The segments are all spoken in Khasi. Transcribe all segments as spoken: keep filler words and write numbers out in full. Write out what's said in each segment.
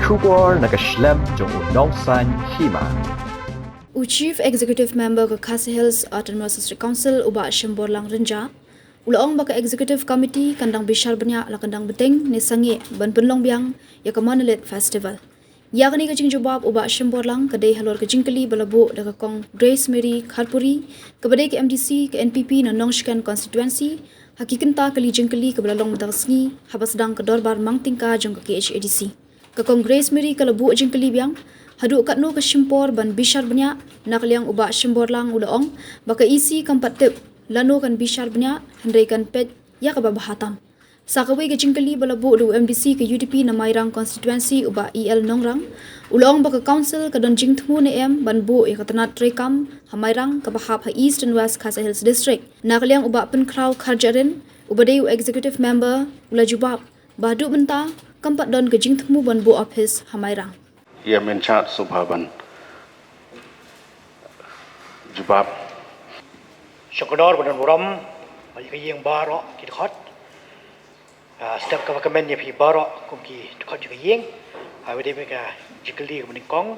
Khubor na ka shlem jong u nongsaiñ hima. U Chief Executive Member ka Khasi Hills Autonomous District Council, u Bah Shimborlang Rynjah, u la ong ba ka Executive Committee kan dang bishar bniah la kan dang bteng ne sangeh ban pynlong biang ïa ka Monolith Festival. Ïa kane ka jingjubab u Bah Shimborlang ka dei halor ka jingkylli ba la buh da ka Kong Grace Mary Kharpuri, kaba dei ka M D C ka N P P na Nongshken Constituency, ha ki kynta kali jingkylli kaba la long mynta ka sngi haba sdang ka dorbar mang tyngka jong ka K H A D C. Ka Kong Grace Mary ka la buh jingkylli biang haduh katno ka shim por ban bishar bniah. Na ka liang u Bah Shimborlang u la ong ba ka E C kam pat tip lano kan bishar bniah, hynrei kan peit ïa kaba bha tam. Sa kawei ka jingkylli ba la buh da u M D C ka U D P na Mairang Constituency, u Bah E L Nongrang, u la ong ba ka Council ka don jingthmu ne em ban buh ïa ka tnat treikam ha Mairang kaba hap ha East and West Khasi Hills District. Na ka liang u Bah Pynkhraw Kharjahrin, uba dei u Executive Member, u la jubab ba haduh mynta kam pat don ka jingthmu ban buh ophis ha Mairang. Ïa mynchah sngewbha ban jubab. Shongknor ba don burom, ba ïa ka ïing baroh ki dkhot. Ah, step kaba kmen ïa phi baroh kum ki dkhot jong ka ïing. Ah, wei dei ka jingkylli kaba nyngkong.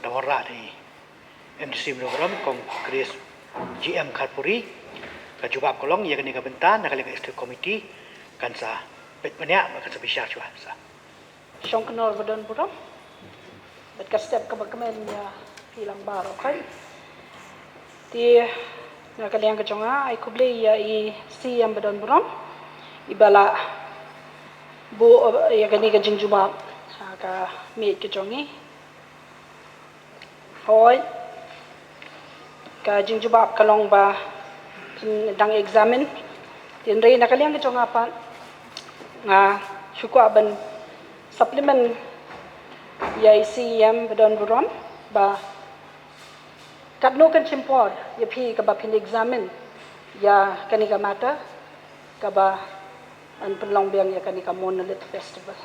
Da wanrah dei M D C Mawlynrem, Kong Grace G M Kharpuri, ka jubab ka long ïa kane ka bynta na ka liang ka executive committee kan sa peit bniah bad kan sa bishar shuwa sa. Shongknor ba don burom bad ka step kaba kmen ïa phi lang baroh kan. Te na ka liang ka jong nga ai khublei ïa i C M ba don burom iba la buh ïa kane ka jingjubab ha ka miej ka jong i. Hooid. Ka jingjubab ka long ba phin dang examine. Hynrei na ka liang ka jong nga pat nga shu kwah ban supplement ïa i C M ba don burom ba katno kan shim por ïa phi kaba phin examine ïa kane ka matter kaba yn pynlong biang ïa kane ka Monolith Festival.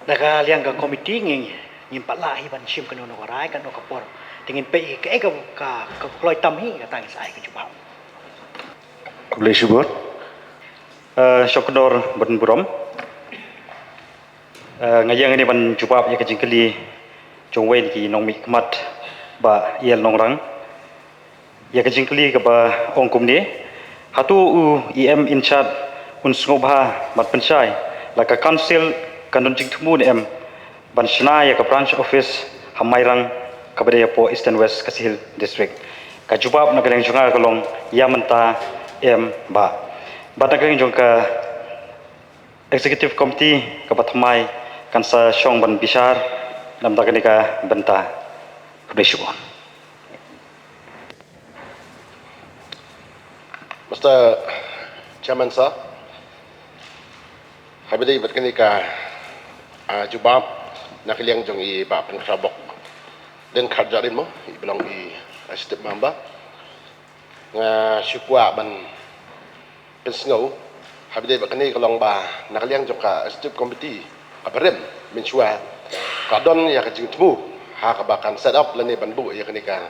Na ka liang ka committee ngi ngim pat lah hi ban shim kano kano ka rai kano ka por. Te ngin peit kaei ka ka ka kloi tam hi kata ngin sa ai ka jubab. Khublei shibun. Eh, Shongknor ba don burom. Eh, nga ïeng hangne ban jubab ïa ka jingkylli jong uwei na ki nongmihkhmat, Bah E L Nongrang. Ïa ka jingkylli kaba ong kumne, hato u E M in charge un sngewbha bad pynshai la ka council kan don jingthmu ne em ban shna ïa ka branch office ha Mairang kaba dei hapoh Eastern West Khasi Hills District? Ka jubab na ka liang jong nga ka long ïa mynta em bah. Bad na ka liang jong ka Executive Committee kaba thymmai kan sa shong ban bishar na ka bynta kane ka bynta. Khublei shibun. Mister Chairman Sir, haba ïadei bad kane ka, ah, jubab na ka liang jong i Bah Pynkhraw Bok Deng Kharjahrin mo, iba long i Executive Member. Nga shu kwah ban pynsngew haba ïadei bad kane ka long ba na ka liang jong ka Executive Committee kaba rim mynshuwa ka don ïa ka jingthmu ha kaba kan set up lane ban buh ïa kane ka,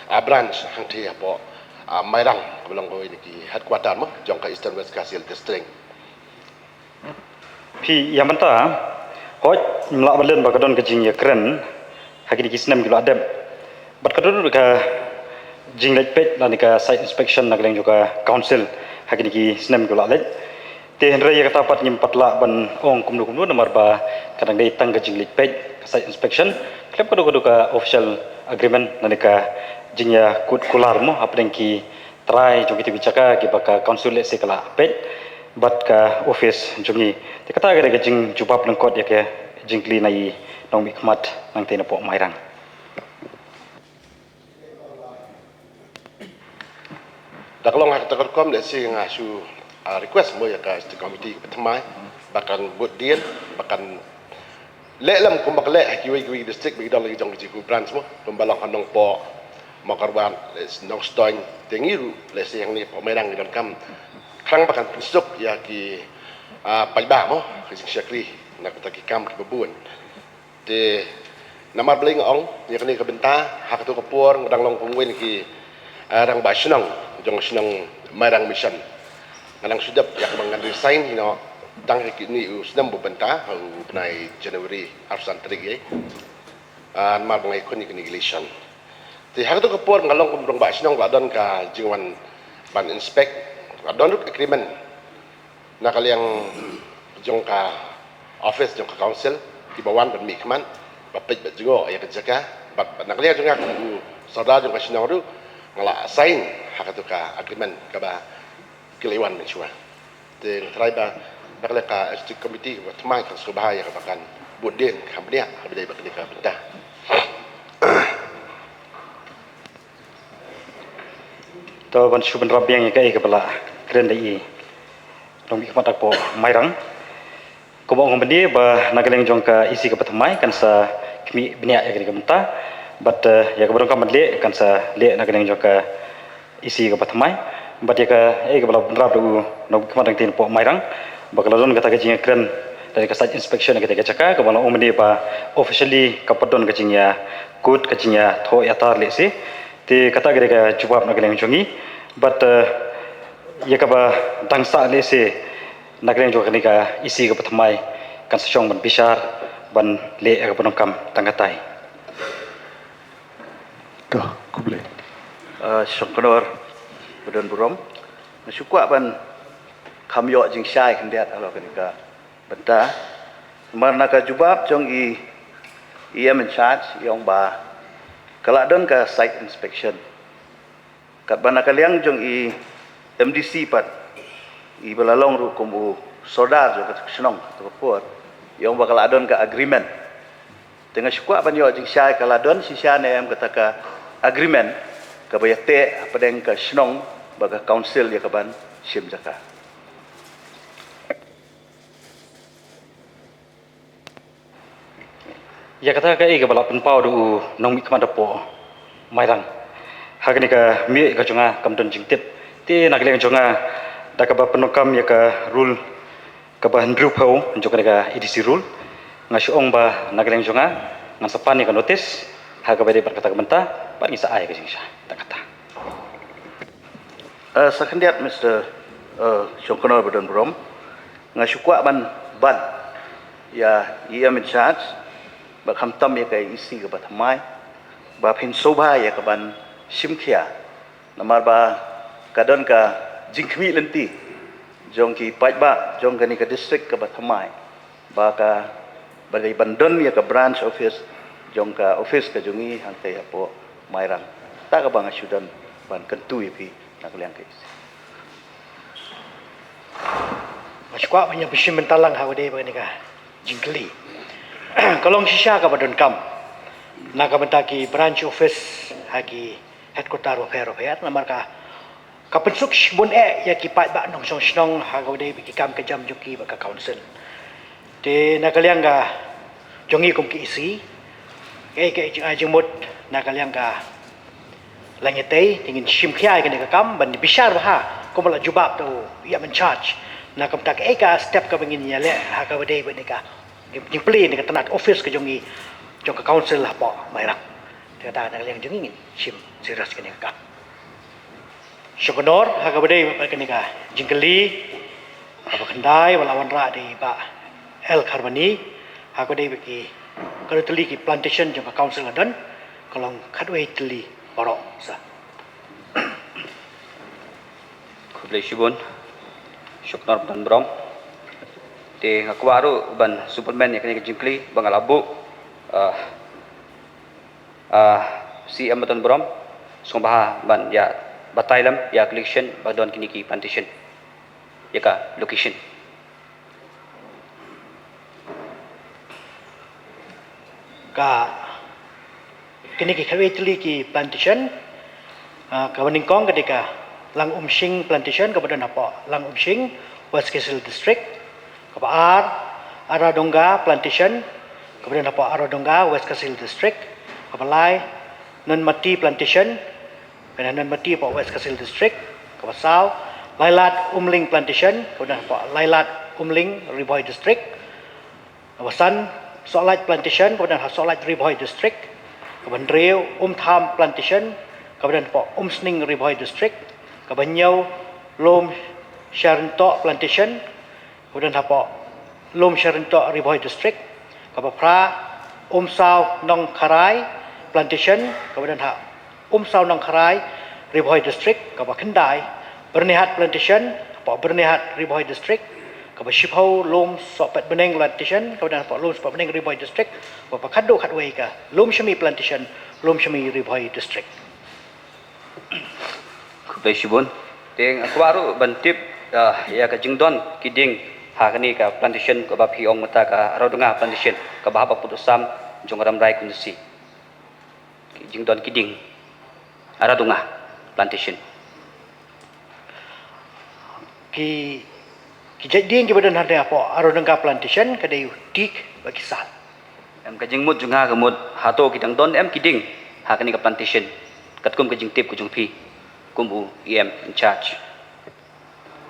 ah, branch hangtei hapoh, ah, Mairang kaba long kawei na ki headquarter mo jong ka Eastern West Khasi Hills District. Phi ïa mynta, hooid, ngim lah ban len ba ka don ka jingïakren ha kine ki snem ki la dep. Bad ka don ka jingleit peit lane ka site inspection na ka liang jong ka council ha kine ki snem ki la leit. Te hynrei ïa kata pat ngim pat lah ban ong kumno kumno namar ba ka dang dei tang ka jingleit peit ka site inspection. Khlem ka don ka don ka official agreement lane ka jingïakut kular mo hapdeng ki trai jong kito ki jaka kiba ka council lehse ka la peit bad ka office jong ngi. Te kata ka dei ka jingjubab lyngkot ïa ka jingkylli na i nongmihkhmat nangtei napoh Mairang. Da ka long ha kata ka rukom lehse nga shu, ah, request mo ïa ka Executive Committee kaba thymmai ba kan bud dien ba kan leh lem kumba ka leh ha kiwei kiwei district ba ki don la ki jong ki jingkut branch mo, kumba long ha Nongpoh, Mawkyrwat, lehse Nongstoiñ, te ngi ruh lehse hangne hapoh Mairang ngi donkam khnang ba kan pynsuk ïa ki, ah, paidbah mo, ki jingshakri na ka bynta ki kam kiba bun. Te namar balei nga ong ïa kane ka bynta, ha kato ka por nga dang long kum uwei na ki, ah, rangbah shnong jong shnong Mairang Mission. Nga dang shu dep ïa kaba ngan resign hi noh. Tang ha kine u snem ba mynta, ha u bnai January arphew san tarik ïa. Ah, namar ba nga ïakhun ïa kane ka election. Te ha kato ka por nga long kum u rangbah shnong, la don ka jingwan ban inspect, la don ruh agreement na ka liang jong ka office jong ka council, kiba wan ban mihkhmat, ba peit ba jngoh ïa ka jaka, bad na ka liang jong nga kum u sordar jong ka shnong ruh, nga la sign ha kato ka agreement kaba ki la wan mynshuwa. Te nga trai ba na ka liang ka executive committee kaba thymmai kan sngewbha ïa kaba kan bud dien ka bniah kaba dei ba kane ka bynta. To ban shu bynrap biang ïa kaei kaba la kren da i nongmihkhmat hapoh Mairang. Kumba ong mynne ba na ka liang jong ka E C kaba thymmai kan sa khmih bniah ïa kane ka bynta. Bad, eh, ïa kaba donkam ban leh kan sa leh na ka liang jong ka E C kaba thymmai. Bad ïa kaei kaba la bynrap da u nongmihkhmat hangtei napoh Mairang, ba ka la don kata ka jingïakren da ka site inspection ha katei ka jaka, kaba la ong mynne ba officially kam pat don ka jingïakut, ka jingïathoh ïatar lehse. Te kata ka dei ka jubab na ka liang jong ngi. Bad, eh, ïa kaba dang sah lehse na ka liang jong kane ka E C kaba thymmai kan sa shong ban bishar ban leh ïa kaba donkam tang katai. To, khublei. Eh, Shongknor ba don burom. Nga shu kwah ban kham ïoh jingshai khyndiat halor kane ka bynta. Namar na ka jubab jong i E M in charge i ong ba ka la don ka site inspection. Katba na ka liang jong i M D C pat, iba la long ruh kum u sordar jong ka shnong kato ka por, i ong ba ka la don ka agreement. Te nga shu kwah ban ïoh jingshai, ka la don shisha ne em kata ka agreement kaba ïateh hapdeng ka shnong bad ka council ïa kaban shim jaka. Ïa kata kaei kaba la pynpaw da u nongmihkhmat hapoh Mairang. Ha kane ka miet ka jong nga kam don jingtip. Te na ka liang jong nga da kaba pyndonkam ïa ka rule kaba hynriewphew jong kane ka A D C rule, nga shu ong ba na ka liang jong nga ngan sa pan ïa ka notice ha kaba ïadei bad kata ka bynta bad ngin sa ai ka jingshai tang kata. Eh, sa khyndiat Mister, eh, Shongknor ba don burom. Nga shu kwah ban bat ïa i E M in charge bad khamtam ïa ka E C kaba thymmai ba phin sngewbha ïa kaban shim khia. Namar ba ka don ka jingkhmih lynti jong ki paidbah jong kane ka district kaba thymmai ba ka, ba dei ban don ïa ka branch office jong ka office ka jong i hangtei hapoh Mairang. Kata kaba nga shu don ban kyntu ïa phi na ka liang ka E C. Nga shu kwah ban ïa pynshim bynta lang ha kaba dei ba kane ka jingkylli. Ka long shisha kaba donkam na ka bynta ki branch office ha ki headquarter bapher bapher, namar ka ka pynsuk shibun eh ïa ki paidbah nongshong shnong ha kaba dei bad ki kam ka jam jong ki bad ka council. Te na ka liang ka jong ngi kum ki E C, kaei ka jingai jingmut na ka liang ka laingatei, te ngin shim khia ïa kane ka kam ban bishar bha kumba la jubab da u E M in charge. Na ka bynta kaei ka step kaba ngin ïaleh ha kaba dei bad kane ka jingplie na ka tnat office ka jong ngi jong ka council hapoh Mairang. Te kata na ka liang jong ngi ngin shim serious kane ka kam. Shongknor, ha kaba dei bad kane ka jingkylli kaba khyndai ba la wanrah da i Bah L Kharbani, ha kaba dei bad ki, katno tylli ki plantation jong ka council ka don, ka long khatwei tylli baroh sa. Khublei shibun Shongknor ba don burom. Te nga kwah ruh ban supplement ïa kane ka jingkylli ba nga la buh, ah, ah, C M ba don burom, sngewbha ban ïa batai lem ïa ka location ba don kine ki plantation, ïa ka location. Ka, kine ki khatwei tylli ki plantation, ah, kaba nyngkong ka dei ka Langumshing Plantation kaba don hapoh Langumshing, West Khasi Hills District. Kaba ar, Aradonga Plantation kaba don hapoh Aradonga, West Khasi Hills District. Kaba lai, Nonmati Plantation, kane Nonmati hapoh West Khasi Hills District. Kaba saw, Lailat Umling Plantation kaba don hapoh Lailat Umling, Ri Bhoi District. Kaba san, Sohlait Plantation kaba don ha Sohlait, Ri Bhoi District. Kaba hynriew, Umtham Plantation kaba don hapoh Umsning, Ri Bhoi District. Kaba hynñiew, Lum Sharntoh Plantation Kaba don hapoh Lumshyryntoh, Ri Bhoi District. Kaba phra, Umsaw Nongkharai Plantation, kaba don ha Umsaw Nongkharai, Ri Bhoi District. Kaba khyndai, Byrnihat Plantation, hapoh Byrnihat, Ri Bhoi District. Kaba shiphew, Lumsohpetbneng Plantation, kaba don hapoh Lumsohpetbneng, Ri Bhoi District. Kaba khatduh khatwei ka Lumshmi Plantation, Lumshmi, Ri Bhoi District. Khublei shibun. Te nga kwah ruh ban tip, ah, ïa ka jingdon ki dieng ha kane ka plantation kaba phi ong mynta ka Aradunga Plantation, kaba hap ba pud u sam jong Rambrai Constituency. Ki jingdon ki dieng Aradunga Plantation. Ki, ki jait dieng kiba don hangne hapoh Aradunga Plantation ka dei u teak bad ki sal. Em, ka jingmut jong nga ka mut hato ki dang don em ki dieng ha kane ka plantation, katkum ka jingtip ka jong phi kum u E M in charge.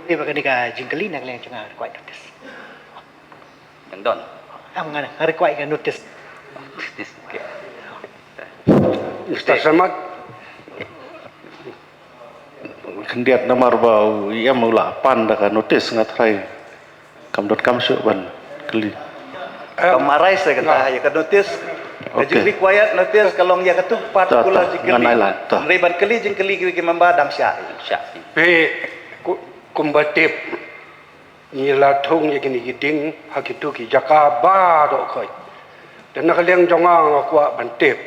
Ïa ba kane ka jingkylli na ka liang jong nga require notice. Dang don. Em, nga, nga require ka notice. Okay. Mister Samad. Khyndiat namar ba u E M u la pan da ka notice, nga tharai kam donkam shuh ban kylli. Em, kam arai sa kata, nga, ïa ka notice. Ka, okay, jing required notice ka long ïa katu particular jingkylli. Ngan ai lad, ta. Hynrei ban kylli jingkylli ki, ki member dang shah. Shah. Phi ku-, kumba tip. Ngi la thung ïa kine ki dieng ha kitu ki jaka baroh khoit. Te na ka liang jong nga, nga kwah ban tip,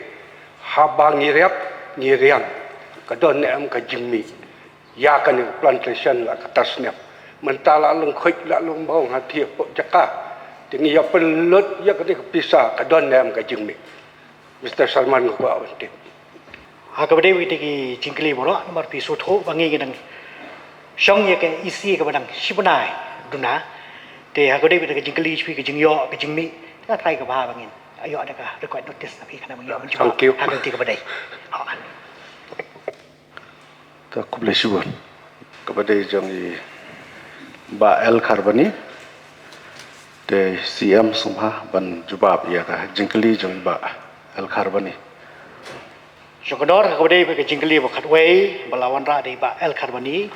haba ngi rep ngi riang, ka don ne em ka jingmih ïa kane ka plantation la kata snem? Mynta la long khoit la long bong ha thiah pok jaka. Te ngi ïa pynlut ïa kane ka pisa, ka don ne em ka jingmih? Mister Salman, nga kwah ban tip. Ha kaba dei bad kita ki jingkylli baroh, namar phi sngewthuh ba ngi ngi dang shong ïa ka E C kaba dang shi bnai duna. Te ha kaba dei bad kita ki jingkylli jong phi, ka jingïoh ka jingmih, nga tharai kaba bha ba ngin ïoh da ka request notice na phi khnang ba ngin ïoh ban jubab. Thank you. Ha kaba dei kaba dei. Ha. Ta khublei shibun. Kaba dei jong i Bah L Kharbani. Te C M sngewbha ban jubab ïa ka jingkylli jong i Bah L Kharbani. Shongknor, ha kaba dei bad ka jingkylli ba khatwei ba la wanrah da i Bah L Kharbani.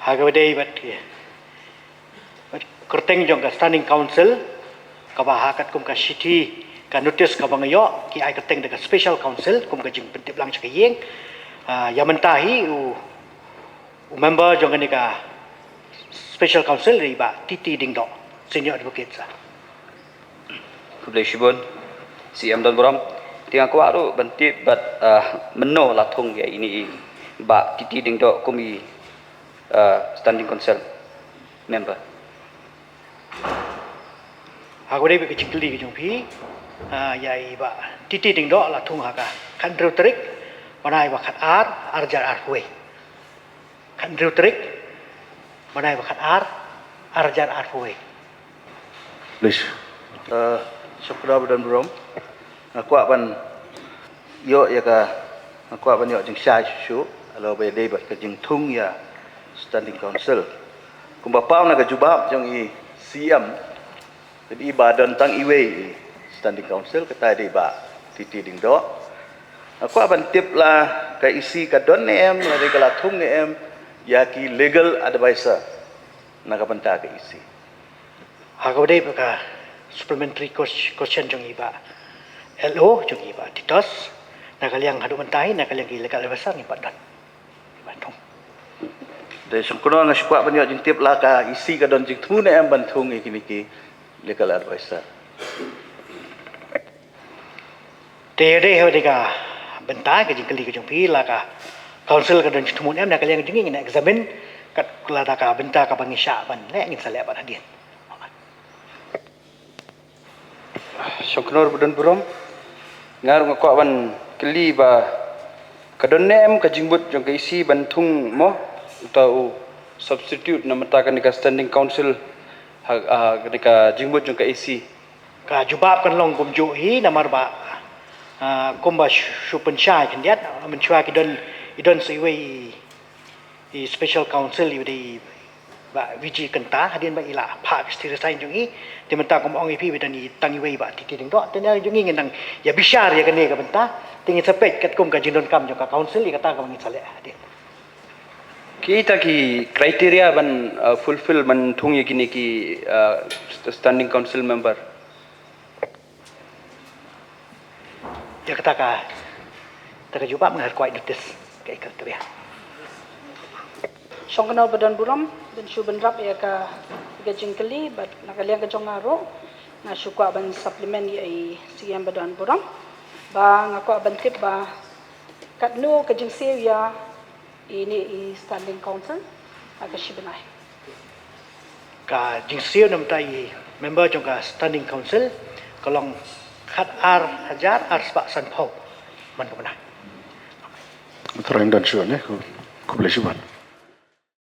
Ha kaba dei bad ki bad kyrteng jong ka Standing Council, kaba ha katkum ka shithi ka notice kaba nga ïoh, ki ai kyrteng da ka Special Council kum ka jingpyntip lang sha ka ïing. Ah, ïa mynta hi u, u member jong kane ka Special Council dei i Bah T T Diengdoh, Senior Advocate, sir. Khublei shibun C M Donburom. Te nga kwah ruh ban tip bad, ah, mynno la thung ïa ine i Bah T T Diengdoh kum i, ah, Standing Council member. Ha kaba dei bad ka jingkylli ka jong phi, ah, ïa i Bah T T Diengdoh la thung ha ka khathynriew tarik bnai ba khatar, arhajar arphew wei. Khathynriew tarik bnai ba khatar, arhajar arphew wei. Please. Eh, Shongknor Donburom. Nga kwah ban ïoh ïa ka, nga kwah ban ïoh jingshai shuh shuh ïa la ba dei bad ka jingthung ïa Standing Council. Kumba paw na ka jubab jong i C M, ka dei ba don tang iwei i Standing Council, kata dei i Bah T T Diengdoh. Nga kwah ban tip la ka E C ka don ne em, la dei ka la thung ne em ïa ki legal advisor na ka bynta ka E C. Ha kaba dei bad ka supplementary ques-, question jong i Bah L O, jong i Bah Titos, na ka liang haduh mynta hi, na ka liang ki legal advisor ngim pat don. Ngim pat don. Te Shongknor, nga shu kwah ban ïoh jingtip la ka E C ka don jingthmu ne em ban thung ïa kine ki legal advisor. Te dei ha kaba dei ka bynta ka jingkylli ka jong phi la ka council ka don jingthmu ne em, na ka liang jong ngi ngin examine kat lada ka bynta kaba ngi shah ban leh ngin sa leh pat hadien. Shongknor Donburom. Nga ruh nga kwah ban kylli ba ka don ne em ka jingmut jong ka E C ban thung mo uta u substitute na bynta kane ka Standing Council ha, ha kane ka jingmut jong ka E C. Ka jubab kan long kumjuh hi namar ba, ah, kumba shu, shu pynshai khyndiat, mynshuwa ki don, i don sa iwei i Special Council iba dei i Bah Vijay Kynta, hadien ba i la phah ka shithi resign jong i. Te mynta kumba ong i phi ba don i tang iwei i Bah T T Diengdoh, te na jong ngi ngin nang ïa bishar ïa kane ka bynta, te ngin sa peit katkum ka jingdonkam jong ka council ïa kata kaba ngin sa leh hadien. Kita ki criteria ban uh, fulfill ban thung ïa kine ki uh, st- standing council member. Ïa kata ka, kata ka jubab nga require notice ka criteria. Shong kano ba don burom, dan shu ban rap ïa ka ka jingkylli, but na ka liang ka jong nga ruh, nga shu kwah ban supplement ïa i C M ba don burom. Ba nga kwah ban tip ba katno ka jingsiew ïa ini i standing council ha ka shi bnai. Ka jingsiew namta i member jong ka standing council ka long khat ar hajar ar spah san phew man ka bnai. Trai don shuh ne ku ku boleh shuh ban.